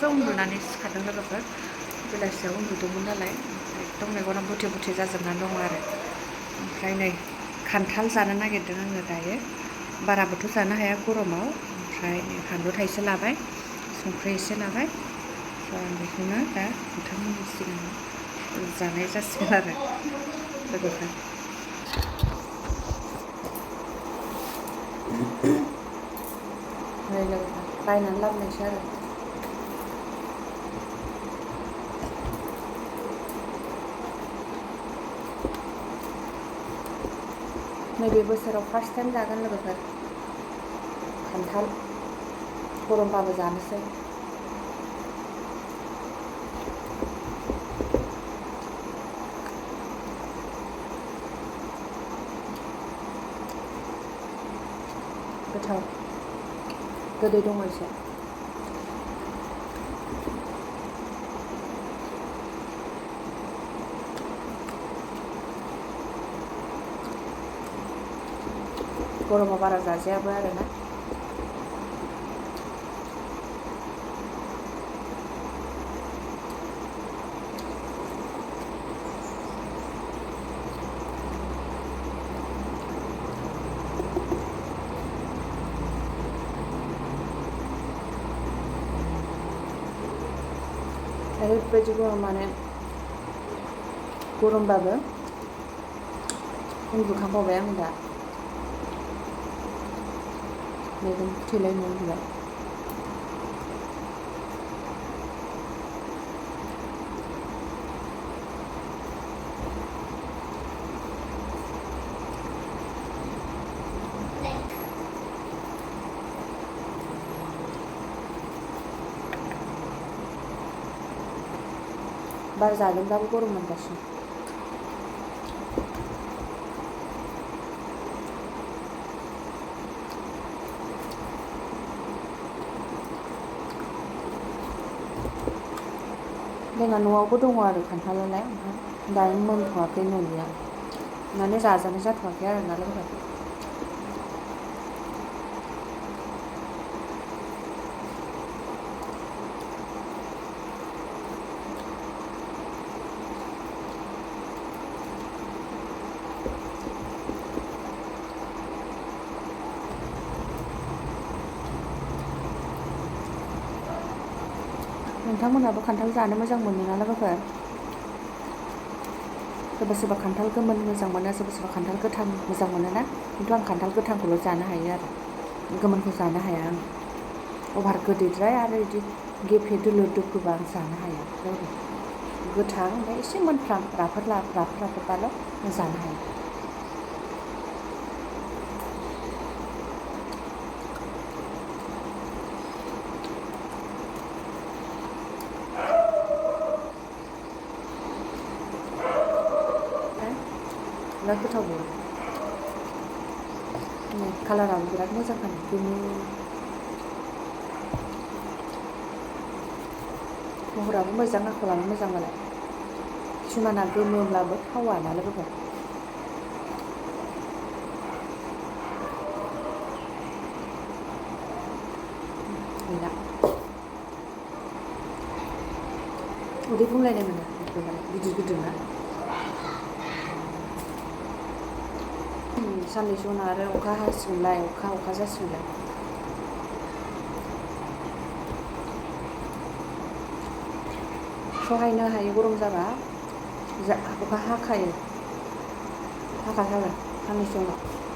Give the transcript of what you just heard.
दासो उन्दुनानै सिखारदों लोगोफोर बेलासियाव उन्दुदोंमोन नालाय एकदम मेगना बुथे बुथे जाजोबनानै दङ आरो ओमफ्राय नै खान्थाल जानो नागिरदों आङो दायो बाराबोथ' जानो हाया गरमाव ओमफ्राय फानलु थाइसे लाबाय संख्रि एसे लाबाय आं बेखौनो दा नोंथांमोननि सिगाङाव जानाय जासिगोन आरो लोगोफोर नै लोगोफोर बायनानै लाबोनायसो आरो नैबे बोसोराव फार्स्ट टाइम जागोन लोगोफोर खान्थाल गरमबाबो जानोसै गोथाव गोदै दङ एसे गरमाव बारा जाजायाबो आरोना ओरैबायदि गरम माने गरमबाबो उन्दुखांबावबाय आं दा मेगन थैलायनो उन्दुबाय बार जादोंबाबो गरम मोनगासिनो जोंहा न'आवबो दङ आरो खान्थालालाय ओमफ्राय दायो मोनथ'वाखै न'निया माने जाजानाय जाथ'वाखै आरोना लोगोफोर नोंथांमोनहाबो खान्थाल जानो मोजां मोनो ना लोगोफोर सोरबा सोरबा खान्थाल गोमोन मोजां मोनो सोरबा सोरबा खान्थाल गोथां मोजां मोनो ना खिन्थु आं खान्थाल गोथांखौल' जानो हायो आरो गोमोनखौ जानो हाया आं अभार गोदैद्राय आरो बिदि गेफे दोलो दोखोबा आं जानो हाया गोथां ओमफ्राय एसे मोनफ्राम राफोदबाल' जानो हायो बिराद गोथाव बेयो कालाराबो बिराद मोजां गोमो महराबो मोजां आखलाबो मोजां मालाय किसुमाना गोमोब्लाबो थावा ना लोगोफोर गैला उदै बुंलायनाय मोनो एकदमबारे गिदिर गिदिर ना साननैसो उनाव आरो अखा हासिगोनलाय अखा जासिगोनलाय सहायनो हायै गरम जाबा अखा हाखायो हाखाथारो साननैसो उनाव